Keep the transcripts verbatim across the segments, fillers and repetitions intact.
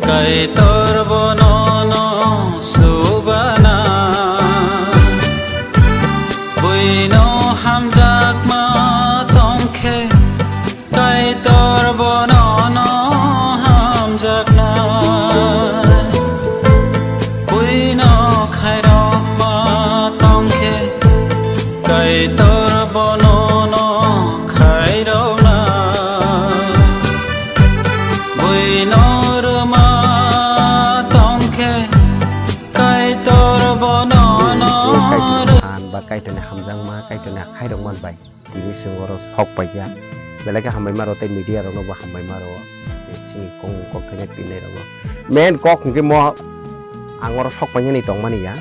Kaitor bono no subana, buino hamjakma tongkhe, Kaitor bono no hamjakna, buino khairokma tongkhe, Kaitor bono no khairokna, buino rwma tongkhe, Kaitor bono no Kaitorni phan ba Kaitorni hamjakma, Kaitorni khairokma bai tini chwng oro sok paikha. Belai khe hambai maro tei media rokno bo hambai maro. Chini kok kok thani twinai rokno. Main kok hwnkhe mo ang oro sok painani tongmani ya.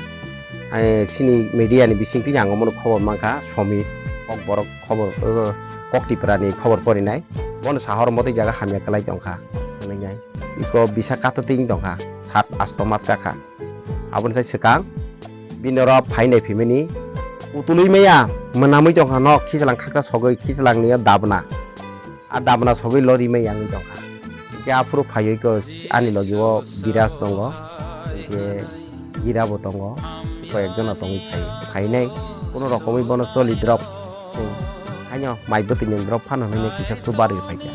Ai, chini media ni bising tini ang omono khobor mankha, Somir, kok borok khobor, eh, kok Tipra ni khobor porinai. Bono sahor motwi jaga hamya kwlai tongkha, hwnwi nai. Iko bisa kato tini tongkha, sat asto mas kakha. Aboni sai swkang, bini oro phainai phimani, utului maya, mwnamwi tongkha nok, khichlang khaksa sogwi, khichlang ni dabna. A dabna sogwi lori mai yang tongkha. Hingke aphuru phaiwi ko ani logi o Biraj tongo. Hingke Gira bo tongo. Ko ekjona tongwi phai, phainai. Kono rokomwi bono choli drop. Haino mai bwtwi ni drop phano hinwi kisa chuba rwi phaikha.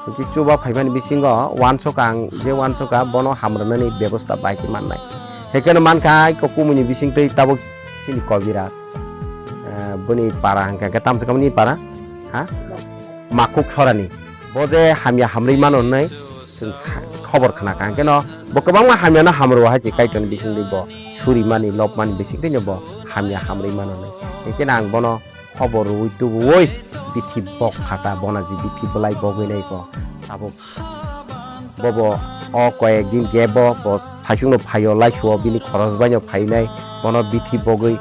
Hingke chuba phaimani bisingo wansok ang je wansok a bono hamrwnani bebosta bai khe mannai. Hekeno mankha ai ko kumui ni bising twi tabuk chini Kobiraj. Eh, boni para hingka khe tamsa kamani para? Ha? Makhuk sorani. Bo je hamya hamrwi mano hwnwi chwng sa-, khobor khna kha. Hwnkhe no bo kwbangma hamya no hamrwo hai se Kaitorni bisingtwi bo surimani, lobmani bisingtwi no bo hamya hamrwi mano hwnwi. Hwnkhe no ang bono khobor rwui tubuwi bithi bok khata bona ji bithi bwlai bogwi nai ko. Tabuk bobo o koyek din gap bo bo saichung no phaio laisuo bini khoros bai no phainai bono bithi bogwi.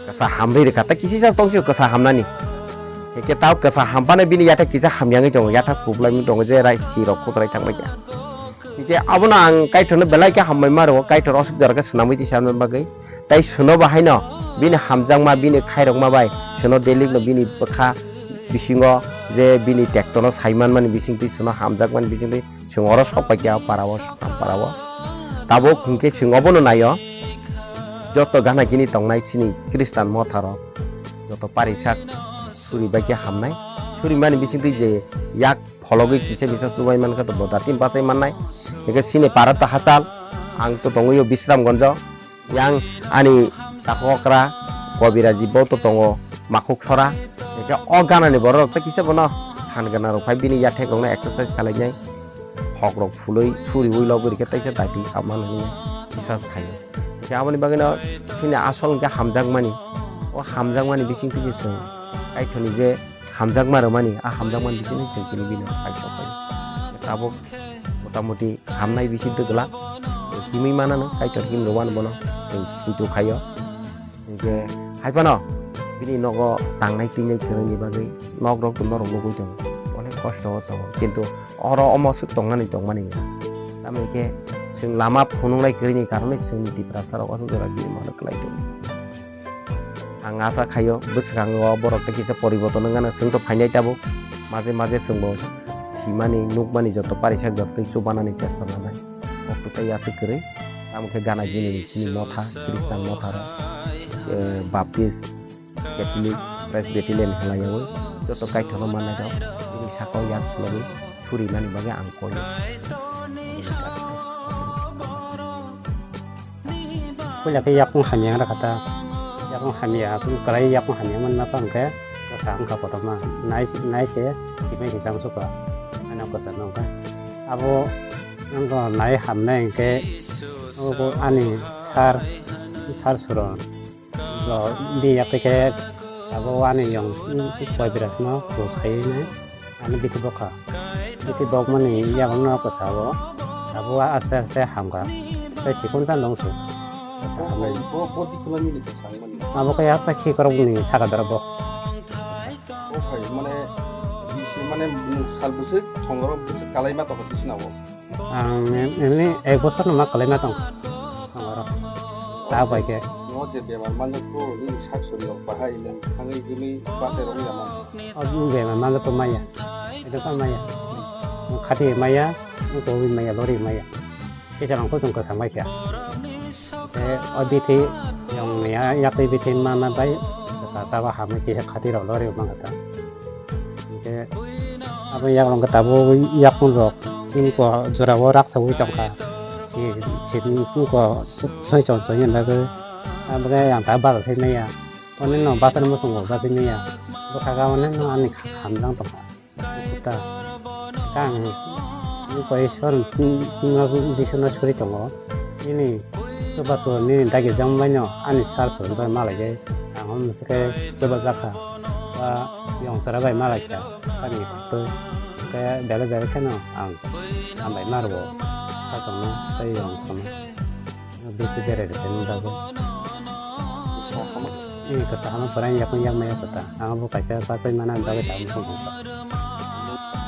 Kwsa hamri rwkha, tei kisi sak tongsi kwsa hamnani. Hingke tao kwsa hamphano bini yathak kisa hamyangwi tongo, yathak kuplaimung tongo je rai sirok khutrai thangbai kha. Hingke abono ang Kaitorno belai khe hambai ma rwo, Kaitor osuk jora khe swnamwi tisa bagwi. Tei swno bo haino bini hamjakma, bini khairokma bai swno delikno bini bwkha bisingo je bini tektono sai manmani bisingtwi swno hamjakmani bisingtwi. Chwng oro sok pai khe o para o, Sukram para o. Tabuk hwnkhe chwng obono naio. Joto gana gini tongnai chini Khristan motharok, joto parisak suri bai khe hamnai. Suri mani bisingtwi je yak phologwi kisa bisa chubai mankha to bo datim bachai mannai. Hwnkhe chini para to hachal, ang to tongwi o Bisramgonjo. Yang ani takhuk okra Kobiraji bo to tongo, Makhuk Sora. Hingke o ganani borok rok tei kisa bono han gana rok phai bini yathek rok no exercise khalai nai. Hok rok phului, suri ui logwi rikhe teisa daiti khamma nini biswas khaio. Hingke aboni bagwi no chini asol hingke hamjakmani. O hamjakmani bising twi chwng Kaitorni je hamjakma rwmani, a hamjakmani bisingtwi chwng tini bini pai sok pai. Tabuk motamoti hamnai bisingtwi gwlak. Himwi manano, Kaitor himrwmani bono chwng puitu khaio. Hinkhe hai phano bini nogo tangnai twinai kwrwngni bagwi nok rok to norok nugwi tongo. Onek kosto o tongo. Kintu oro omo swk tongnani tongmani ya. Tamo hinkhe chwng lama phunuknai kwrwini karone chwngni Tiprasa rok aswk jora bini mano kwlai tongo. Ang asa khaio bwskango borok tei kisa poriborton wngkha, chwng to phainai tabuk. Maje maje chwngbo simani, nukmani joto parisak joto tei chubanani chesta nanai. Okto tei aswk kwrwi. Tamo khe gana gini chini motha, Khristan motha rok, eh, Baptist, Catholic, Presbyterian hwnlaiwi joto Kaitorno mannairok bini sakao yak phunugwi surimani bagwi ang koi. Puila khe yakung hamya wngkha ta, yakung hamya, kwlai yakung hamya manma khe hwnkhe kwsa wngkha kotorma, nai se, nai se kimai se chang sukha, ano kwsa wngkha. Abo wngkha nai hamnai hwnkhe, obo ani sir, sir Suron. Bo bini yak khe abo ani yong Kobiraj no bo sai ne ani bithi bokha. Bithi bokmani yagong no kwsa o. Abo aste aste hamkha. Tei sikon sa nong su. Bo, bo, bo di kula mini kwsa mani. Abo khe aste khi korok ni saka dara bo. O khai mane, bisi mane, sal bwswk thongoro bwswk kalai ma tongkha bisi na o. Ang em-, emni ek bosor no ma kwlai ma tong. Ang oro. Ta bai khe. Mo je bemar manjak ko, ni sak sori rok bahai, nang thangwi gwnwi bachai rok ya man. O bemar manjak ko maya. Edo ka maya. Mo khati maya, mo ko maya, lori maya. Kisa rang kuchung kwchang bai kha. Te o bithi yong ni ya, yakwi bithi ma ma bai kwsa ta ba hamwi kisa khati rok lori ma kha ta. Hingke abo yakrong khe tabuk yakung rok chini ko jora o raksa ui tongkha. Si, si ko soi chon soi ni bagwi. Abo khe ang ta baro sai maya. Oni no bachar muchung bo bagwi maya. Bwkha ga oni no ani kha-, hamjang tongkha. Ta kang ni ko Ishwar no bisono suri tongo. Nini chubachu nini dagi jang bai no ani sar sori jai malai jai. Ang o mwswk khe chubajakha. Ba yong chwra bai malai kha. Ani twi khe bele bele kheno ang hambai ma rwo. Sachwngno tei yong songno. Bisi berai rwkhe nung jago. Sa hama. Ini kasa hama pura yakung yakma yakota. Ang bo kaisa bachai mana bagwi ta muchung hwnsa.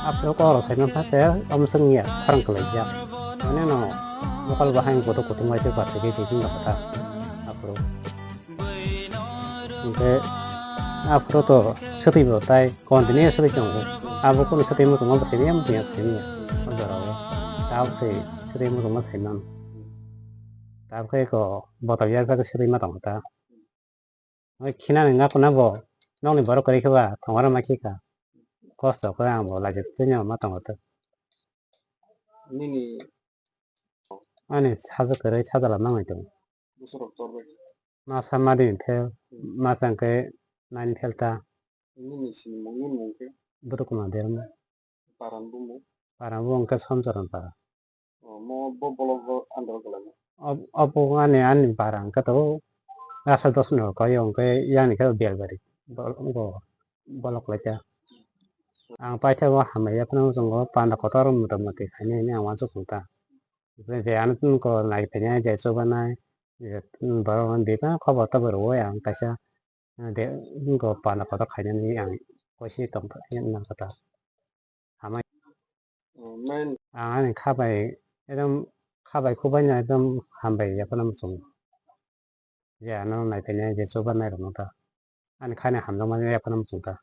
Aphuru kok rok saima pha se omswk ya khorang kwlaijak. Mane no mokol bahai kutung kutung bai se pathai khe twi twi kota. Aphuru. Hingke aphuru to swtwi bo tai continue swtwi tongo. Abo kunu swtwi muchungma bo simi ya, muchung ya bo simi ya. O jora o. Tabuk se swtwi muchungma saiman. Tabuk khe ko botol ya jaga swtwi ma tongo ta. Oi khinani ngakuna bo nokni borok kwrwi khe ba thongmaro ma khika. Kosto khe ang bo laijak twi no ma tongo ta. Nini Ani sajwk kwrwi sajala manwi tongo. Bwswk rok chorbai. Masa madi ni phel, hmm, masa hwnkhe nine phel ta. Nini sinimung, nini mung khe? Budu Kumar Derma. Paran bumung? Paran bumung khe Somchoron para. Oh, mo bo bolok bo andro kwlaima? Ob-, obo ani, ani para hwnkhe to gasa dos ni rok koi hwnkhe yani khe Belbari. Bo, bo, bolok lai ta. Ang paithago hambai yaphano tongo, panda kotor mota moti khainai hinwi ang uansuk thung ta. Je ano tini ko nai phainai, je chubanai, je borok no bebak khobor tobor rwui ang kaisa, de, go panda kotor khainani ang koisi tong nang kha ta. Hamai. Oh, main. Ang ani kha bai, ekdom kha bai, khu bai no ekdom hambai yaphano muchung. Je ano nai phainai, je chubanai rok no ta. Ani kha ni hamjakmani yaphano muchung ta.